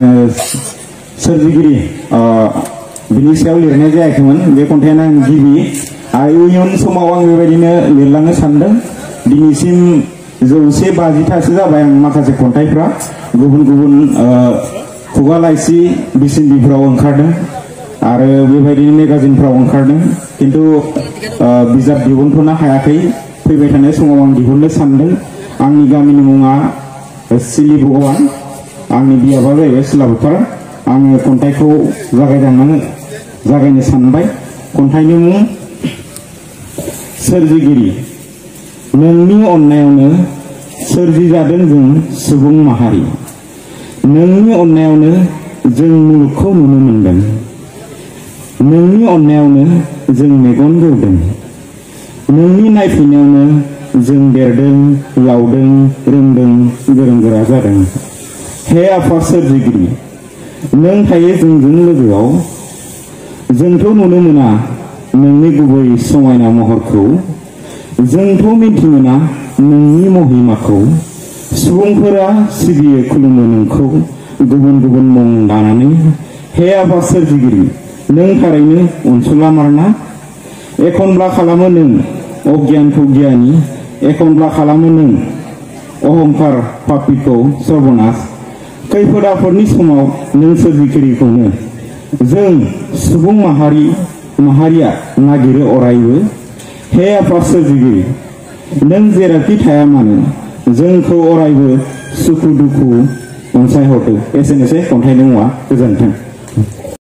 सोरजिगिरि बिनि सायाव लिरनाय जायाखैमोन बे खन्थाइयानो आं गिबि इयुन समाव आं बेबायदिनो लिरलांनो सानदों दिनैसिम 150तासो जाबाय आं माखासे खन्थाइफ्रा गुबुन गुबुन खुगा लाइसि बिसिन्दिफ्राव ओंखारदों आरो बेबायदिनो मेगाजिनफ्राव ओंखारदों किन्तु बिजाब दिहुनथ'नो हायाखै फैबाय थानाय समाव आं दिहुननो सानदों आंनि गामिनि मुङा सिलि भगवान आंनि बियाबा जाहैबाय सिलाबोथार आङो खन्थाइखौ जागायनो सानबाय खन्थाइनि मुं सोरजिगिरि नोंनि अननायावनो सोरजिजादों जों सुबुं माहारि नोंनि अननायावनो जों मुलुगखौ नुनो मोनदों नोंनि अननायावनो जों मेगन गेवदों नोंनि नायफैनायावनो जों देरदों लावदों रोंदों गोरों गोरा जादों हे आफा सोरजिगिरि नों थायो जोंजों लोगोआव जोंथ' नुनो मोना नोंनि गुबै समायना महरखौ जोंथ' मिन्थिमोना नोंनि महिमाखौ सुबुंफोरा सिबियो खुलुमो नोंखौ गुबुन गुबुन मुं लानानै हे आफा सोरजिगिरि नों थारैनो अनसुला मारना एखनब्ला खालामो नों अगियानखौ गियानि एखनब्ला खालामो नों अहंकार पापिखौ सर्बनाश खैफोद आफोदनि समाव नों सोरजिगिरिखौनो जों सुबुं माहारिया नागिरो अरायबो हे आफा सोरजिगिरि नों जेरावखि थाया मानो जोंखौ अरायबो सुखु दुखु अनसायहरदो एसेनोसै खन्थाइनि मुङा गोजोन्थों।